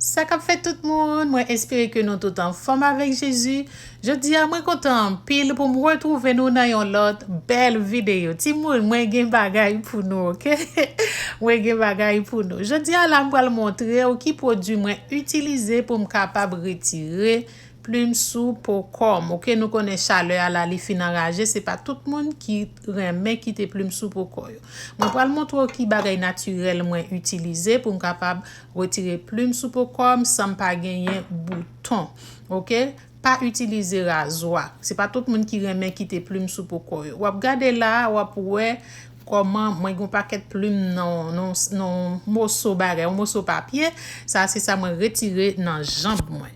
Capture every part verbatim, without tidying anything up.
Sa k ap fèt tout moun, mwen espere ke nou tout anfòm avèk Jezi. Jodi a mwen kontan anpil pou m retwouve nou nan yon lòt bèl videyo. Timoun, mwen gen bagay pou nou, oke? Mwen gen bagay pou nou. Jodi a la m pral montre w ki pwodui mwen itilize pou m kapab retire plim sou po kò m. Oke, nou konnen chalè a la li fin anraje, se pa tout moun ki renmen kite plim sou po kò yo. Mwen pral montre w ki bagay natirèl mwen itilize pou m kapab retire plim sou po kò m san m pa genyen bouton. Oke? Pa itilize razwa. Se pa tout moun ki renmen kite plim sou po kò yo. W ap gade la, w ap wè kòman mwen gen yon pakèt plim nan, nan, nan yon moso bagay, yon moso papye. Sa se sa mwen retire nan janb mwen.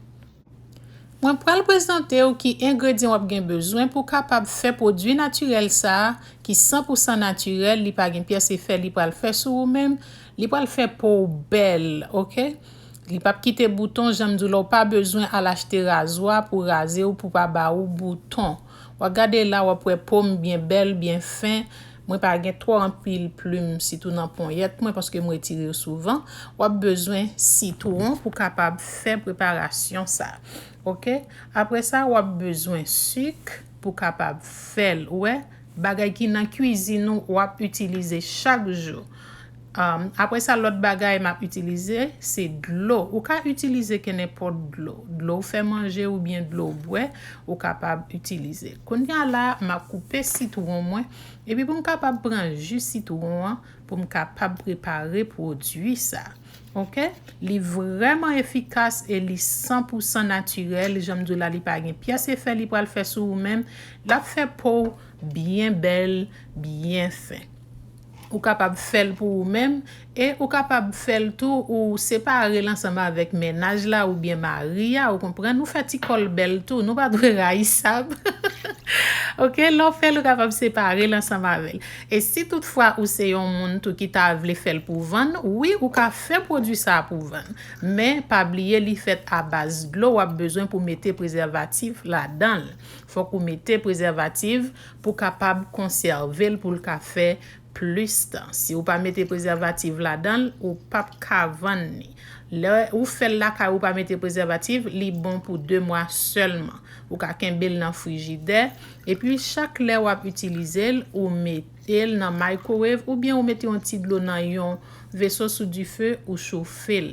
Mwen pral prezante w ki engredyan w ap gen bezwen pou w kapab fè pwodui natirèl sa a, ki san pou san natirèl, li pa gen pyès efè li pral fè sou ou menm, li pral fè po w bèl, oke? Li p ap kite bouton, jan m di w la, w pa bezwen al achte razwa pou raze w, pou pa ba ou bouton. W ap gade la, w ap wè po m byen bèl, byen fen. Mwen pa gen twò anpil plim, sitou nan ponyèt mwen, paske m retire yo souvan. W ap bezwen sitwon pou kapab fè preparasyon sa. Oke? Apre sa, w ap bezwen sik pou kapab fè l. Ou wè, bagay ki nan kwizin ou, w ap itilize chak jou. Um, apre sa, lòt bagay m ap itilize, se dlo. Ou ka itilize kenenpòt dlo. Dlo w fè manje oubyen dlo w bwè, ou kapab itilize. Kounye a la, m ap koupe sitwon mwen. Epi pou m kapab pran ji sitwon an, pou m kapab prepare pwodui sa. Oke? Li vrèman efikas e li san pou san natirèl. Jan m di w la, li pa gen pyès efè li pral fè sou ou menm. L ap fè po w byen bèl, byen fen. Ou kapab fè l pou ou menm e ou kapab fè l tou, ou separe l ansanm avèk mennaj la oubyen mari a, ou konprann? Ou fè ti kò l bèl tou, nou pa dwe rayisab. Oke, lè w fè l, ou kapab separe l ansanm avè l. E si toutfwa ou se yon moun tou ki ta vle fè l pou vann, wi, ou ka fè pwodui sa a pou vann. Men, pa bliye li fèt a baz dlo, w ap bezwen pou mete prezèvatif ladan l. Fòk ou mete prezèvatif pou kapab konsève l, pou l ka fè plis tan. Si ou pa mete prezèvatif ladan l, ou p ap ka vann li. Lè ou fè l lakay ou pa mete prezèvatif, li bon pou de mwa sèlman. Ou ka kenbe l nan frijidè, epi chak lè w ap itilize l, ou mete l nan microwave oubyen ou mete yon ti dlo nan yon veso sou dife, ou chofe l.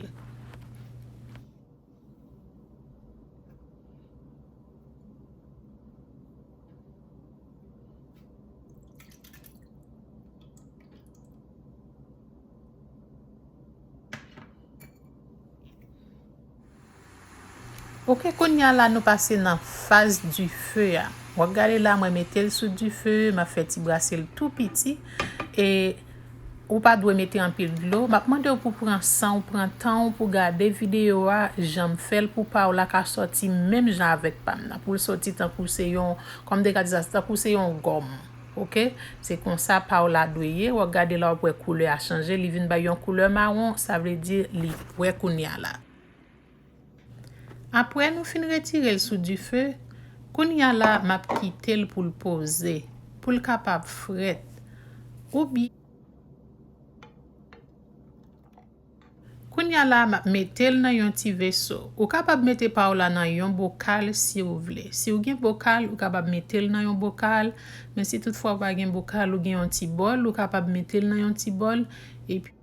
Oke, kounye a la, nou pase nan faz dife a. W ap gade la, mwen mete l sou dife, m ap fè ti brase l tou piti. E ou pa dwe mete anpil dlo. M ap mande w pou pran san w, pran tan w pou gade videyo a, jan m fè l pou pa w la ka sòti menm jan avèk pa m nan. Pou l sòti tankou se yon, kòm m te ka di sa, tankou se yon gòm. Oke? Se konsa pa w la dwe ye. W ap gade la, w ap wè koulè a chanje. Li vin bay yon koulè mawon, sa vle di li prè kounye a la. Apre nou fin retire l sou dife, kounye a la m ap kite l pou l poze, pou l kapab frèt. Oubyen, kounye a la m ap mete l nan yon ti veso. Ou kapab mete pa w la nan yon bokal si w vle. Si w gen bokal, ou kapab mete l nan yon bokal. Men si toutfwa w pa gen bokal, ou gen yon ti bòl, ou kapab mete l nan yon ti bòl. Epi,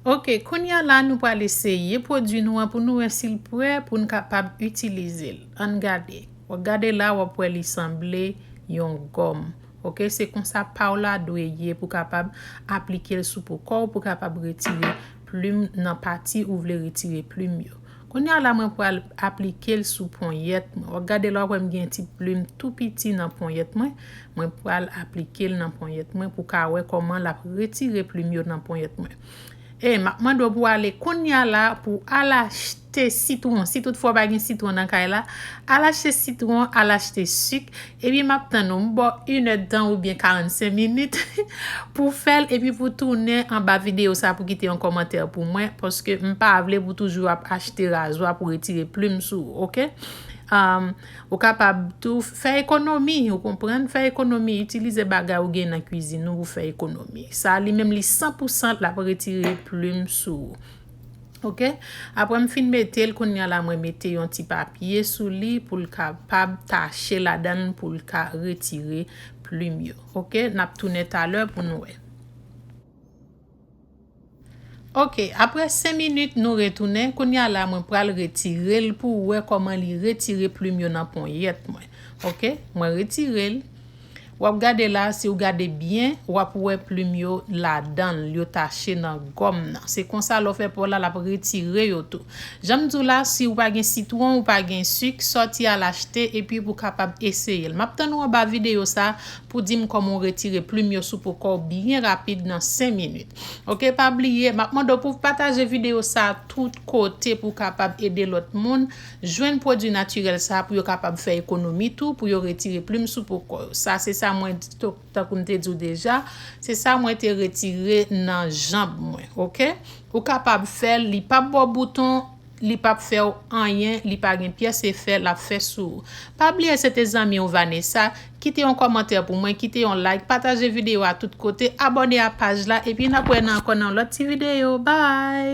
Oke, kounye a la, nou pral eseye pwodui nou an pou nou wè si l prè pou n kapab itilize l. Ann gade. W ap gade la, w ap wè li sanble yon gòm. Oke, se konsa pa w la dwe ye pou kapab aplike l sou po kò w, pou kapab retire plim nan pati ou vle retire plim yo. Kounye a la, mwen pral aplike l sou ponyèt mwen. W ap gade la, w ap wè m gen ti plim tou piti nan ponyèt mwen. Mwen pral aplike l nan ponyèt mwen pou ka wè kòman l ap retire plim yo nan ponyèt mwen. E m ap mande w pou w ale kounye a la pou w al achte sitwon. Si toutfwa w pa gen sitwon nan kay la, al achte sitwon, al achte sik. Epi m ap tann ou. M ba w inèdtan oubyen karannsenk minit pou w fè l epi pou w tounen anba videyo sa pou kite yon kòmantè pou mwen, paske m pa vle pou w toujou ap achte razwa pou retire plim sou ou, oke? Um, ou kapab tou fè ekonomi, ou konprann? Fè ekonomi, itilize bagay ou gen nan kwizin ou pou fè ekonomi. Sa li menm li san pou san l ap retire plim sou ou. Ok? Apre m fin mete l, kounye a la mwen mete yon ti papye sou li pou l kapab tache ladan l pou l ka retire plim yo. Ok? N ap tounen talè pou nou wè. Ok, apre senk minit nou retounen. Kounye a la mwen pral retire l pou w wè kòman li retire plim yo nan ponyèt mwen. Ok, mwen retire l. W ap gade la, si w gade byen, w ap wè plim yo ladan l, yo tache nan gòm nan. Se konsa lè w fè pa w la, l ap retire yo tou. Jan m di w la, si w pa gen sitwon, ou pa gen sik, sòti al achte epi pou w kapab eseye l. M ap tann ou anba videyo sa pou di m kòman w retire plim yo sou po kò w byen rapid nan senk minit. Ok, pa bliye, m ap mande w pou w pataje videyo sa tout kote pou w kapab ede lòt moun jwenn pwodui natirèl sa pou yo kapab fè ekonomi tou, pou yo retire plim sou po kò yo. Sa se sa mwen di, to- tankou m te di w deja, se sa mwen te retire nan janb mwen, ok? Ou kapab fè l, li p ap ba w bouton, li p ap fè w anyen, li pa gen pyès efè l ap fè sou ou. Pa bliye se te zanmi w Vanessa, kite yon kòmantè pou mwen, kite yon like, pataje videyo a tout kote, abòne a paj la, epi n ap wè n ankò nan lòt ti videyo. Bye!